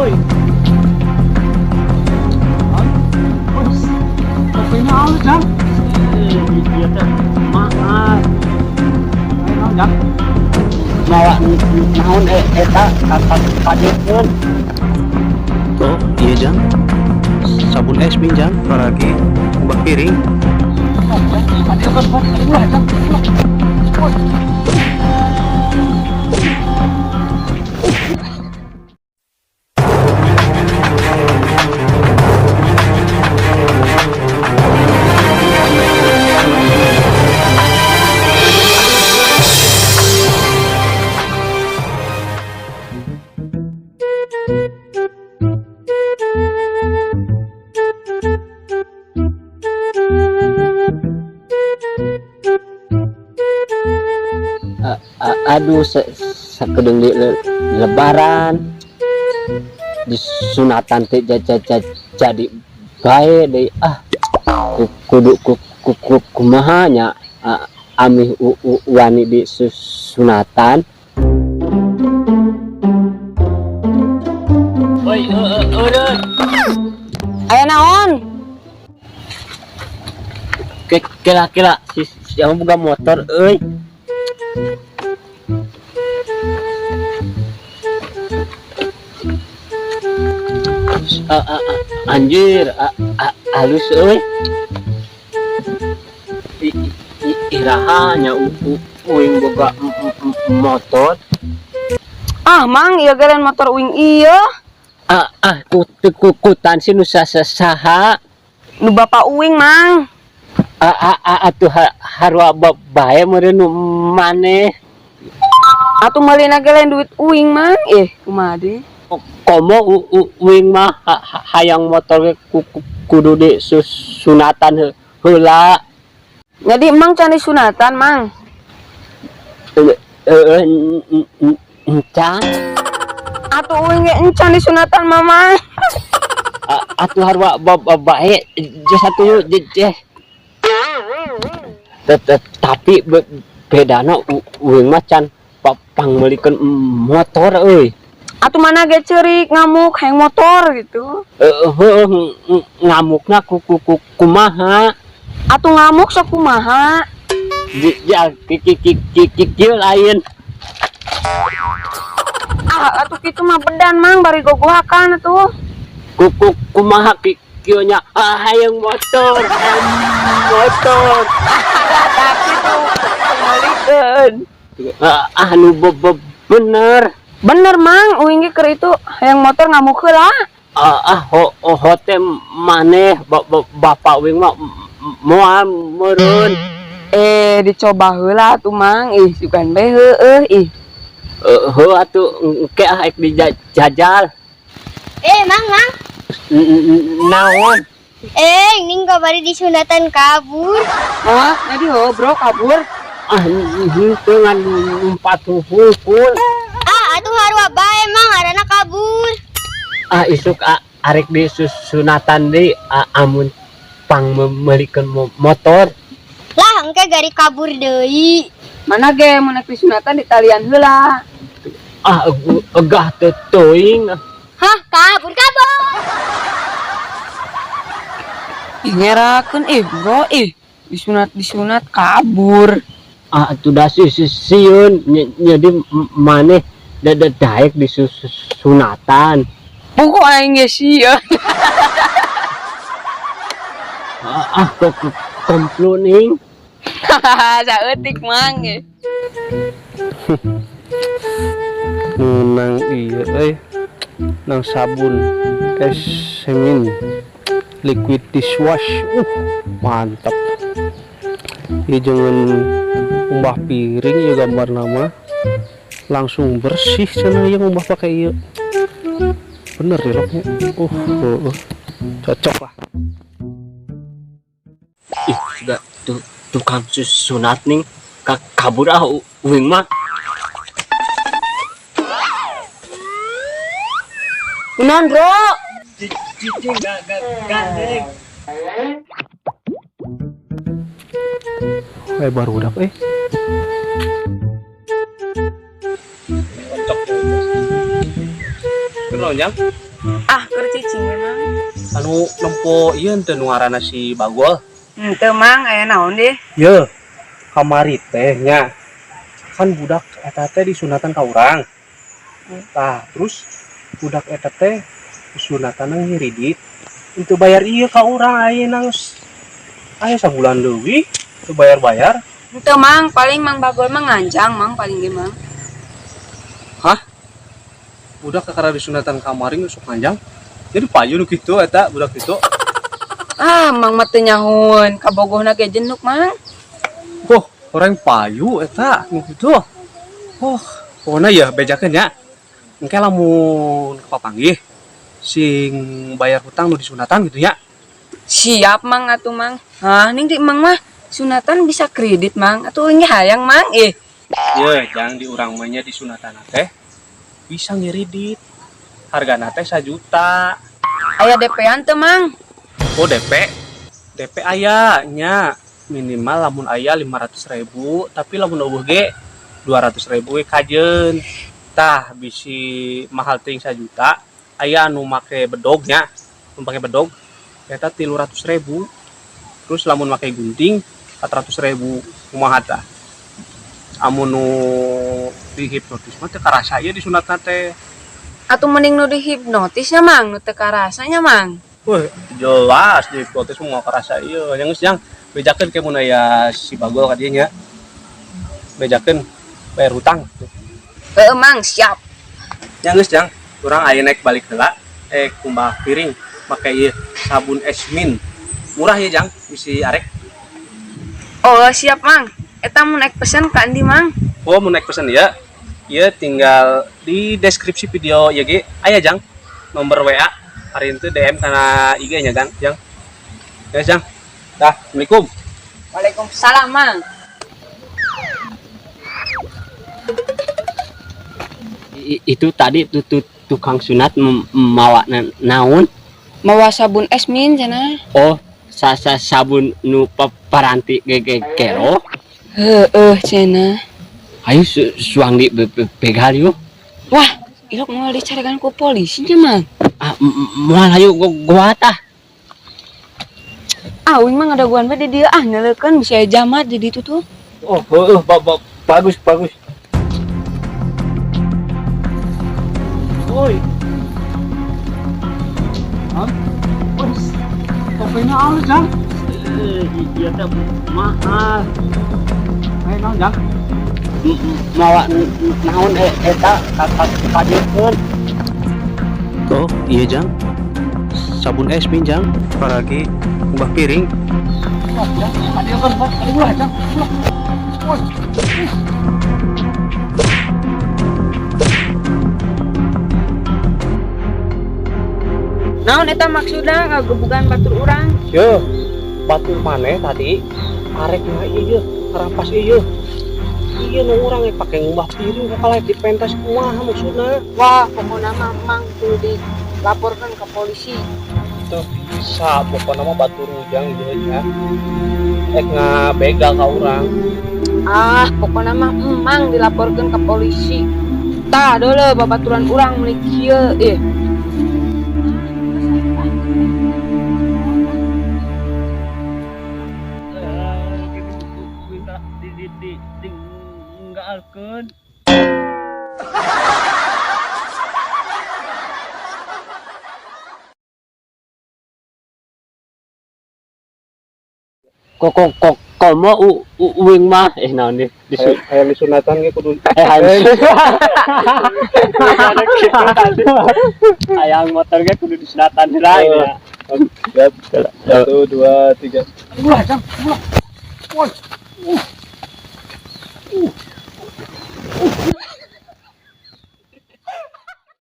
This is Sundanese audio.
Euy. Kopinya halus, Jang. Iya teh maaf. Ayo, Jang. Mawa naon eta kapadekeun. Oh iya, Jang, sabun es minjang paragi ubah piring. Padekeun, ulah, Jang. Ulah. Aduh, sakedeung di lebaran disunatan teh jadi bae deui, ah, kudu kumaha nya, amih wani di sunatan. Oi, eureun. Aya naon? Kira kira si siapa boga motor euy? Ah, ah, ah, anjir, ah, ah, halus euy. Iraha nya uing boga motor? Ah, Mang, ieu ge lain motor uing ieu. Ah, ah, kutan si nu saha? Nu bapak uing, Mang. Ah, ah, ah, atuh harua bae meureun nu maneh. Atuh meulina ge lain duit uing, Mang. Eh, kumaha deui? Komo uing mah hayang motor ge kudu di sunatan heula. Jadi Mang can disunatan, Mang? Heeh, encan. Atuh uing ge encan disunatan, Mama. Atuh harua bae je satu yuk je. Tapi bedana uing mah can pangmeulikeun motor euy. Atuh mana ge ceurik ngamuk hayang motor gitu. Heueuh, ngamukna kumaha? Atuh ngamuk sok kumaha? Ya, ki ki ki ki ki kieu lain. Ah, atuh kitu mah bedan, Mang, bari gogohakan atuh. Kumaha kieu nya? Ah, hayang motor, hayang motor. Tapi tuh meulikeun. Ah, ah, nu bener. Bener, Mang, uing ge keur itu hayang motor ngamuk heula. Ah, ah, hote maneh, bapak uing mah moal meureun. Eh, dicoba heula atuh, Mang. Ih, sugan bae heueuh ih. Heuh atuh engke ah ek dijajal. Eh, Mang, Mang. Naon? Eh, ning bari disunatan kabur. Wah, jadi ho, bro, kabur. Ah, henteu ngan empat hungkul. Ah, atuh harua bae, Mang, ngaranna kabur. Ah, isuk arek di sunatan deui, amun pang meulikeun motor. Lah, engke gari kabur deui. Mana ge mun naik disunatan di talian heula. Ah, egah teu teuing. Hah, kabur kabur. Ih, ngerakeun ih, bro, ih. Disunat disunat kabur. Ah, atuh da sieun jadi maneh da daek di sunatan. Pokok aing ge sieun. Ah, ah, kok komplo ning. Saeutik, Mang ge. Nang iya euy, nang sabun es semin liquid dishwash, mantap. Ieu jangan umbah piring ya, gambar nama langsung bersih cenah ieu ngumbah pakai ieu. Bener ya loknya, cocok lah. Ih, sudah tukang sunat ning kabur ah uing mah. Kunaon, bro? Cicing gandeng. Baru udah. Kenal, Jang? Ah, keur cicing we, Mang. Anu nempo ieu teu nu ngaranna si Bagol. Henteu, Mang, aya naon deh? Ye, kamari teh nya. Kan budak eta teh disunatan ka urang. Tah, terus budak eta teh disunatan ngiridit. Untuk bayar ieu ka urang ayeuna geus aya sabulan leuwih teu bayar-bayar. Henteu, Mang, paling Mang Bagol mah nganjang, Mang, paling ge, Mang. Hah? Budak kakara disunatan kamari geus sok nganjang. Jadi payu nu kitu eta budak kitu. Ah, Mang mah teu nyahoeun, kabogohna ge jenuk, Mang. Oh, orang payu eta nu kitu. Oh, pokoknya ya bejakeun ya. Engke lamun kapanggih sing bayar hutang nu disunatan gitu ya. Siap, Mang, atuh, Mang. Hah, ning di Mang mah sunatan bisa kredit, Mang. Atuh ini hayang, Mang. Eh, Ye, jangan di urang mah nya disunatan teh bisa ngiridit. Hargana teh 1 juta. Aya DP-an teu, Mang? Oh, DP. DP aya nya minimal lamun aya 500 ribu, tapi lamun euweuh ge 200 ribu we kajeun. Tah, bisi mahal teuing 1 juta, aya anu make bedognya, anu make bedog eta 300 ribu. Terus lamun make gunting 400 ribu. Kumaha tah? Amun nu dihipnotis mah teu karasa ieu disunatna teh. Atuh mending nu dihipnotisnya, Mang, nu teu karasanya, Mang. Wah, jelas dihipnotis mah moal karasa ieu. Yang geus, Jang, bejakeun ke mun aya si Bagol ka dieu nya. Bejakeun bayar hutang. Heeh, Mang, siap. Yang geus, Jang, urang aya naik balik heula kumbah piring make ieu sabun Esmin. Murah ya, Jang, bisi arek. Oh, siap, Mang. Eta mun naik pesan ka endi, Mang? Oh, mun naik pesan ya. Ieu tinggal di deskripsi video ieu ge aya, Jang, nomor WA. Hari itu DM kana IG nya, Jang. Jang. Ya, Jang. Dah, Assalamualaikum. Waalaikumsalam, Mang. Itu tadi tuh tukang sunat mawa naon? Mawa sabun Esmin cenah. Oh, sa, sa sabun nu paranti ge kero. Heeh, cenah. Ayo suang di begal yuk. Wah, ilok moal dicarekan ku polisi nya, Mang. Ah, moal, ayo gua tah. Ah, uing mah ngadaguan bae di dieu ah, nyeleukeun bisa jamat jadi itu tuh. Oh, heeh, bagus bagus. Woi. Hah? Woi. Topinya halus, Jang. Eh, iya teh mahal. Ayo, naon, Jang? Mawa naon eta kajeun? Oh, iya, Jang. Sabun Esmin, Jang. Apalagi kumbah piring. Wah, Jang, tadi kan, tadi ulah, Jang. Ulah. Woi. Naon eta maksudna ngagebugan batur urang? Yo, batur maneh tadi arek na ieu rampas ieu. Iya nu urang pake ngumbah piring kok kalah dipentas kumaha maksudna? Wah, pokoknya mah Mang kudu dilaporkan ke polisi. Tuh bisa pokoknya mah batur ujang ieu nya. Ek ngabegal ka urang. Ah, pokoknya mah emang dilaporkan ke polisi. Tah, dulu babaturan urang meuli kieu eh. Di tinggalkeun. Kok kok kok komo uing mah naon deh disu Hayang disunatan ge kudu hayang hayang motor ge kudu disunatan heula gitu ya. Satu, dua, tiga. Ulah, Jang. Ulah. Woi.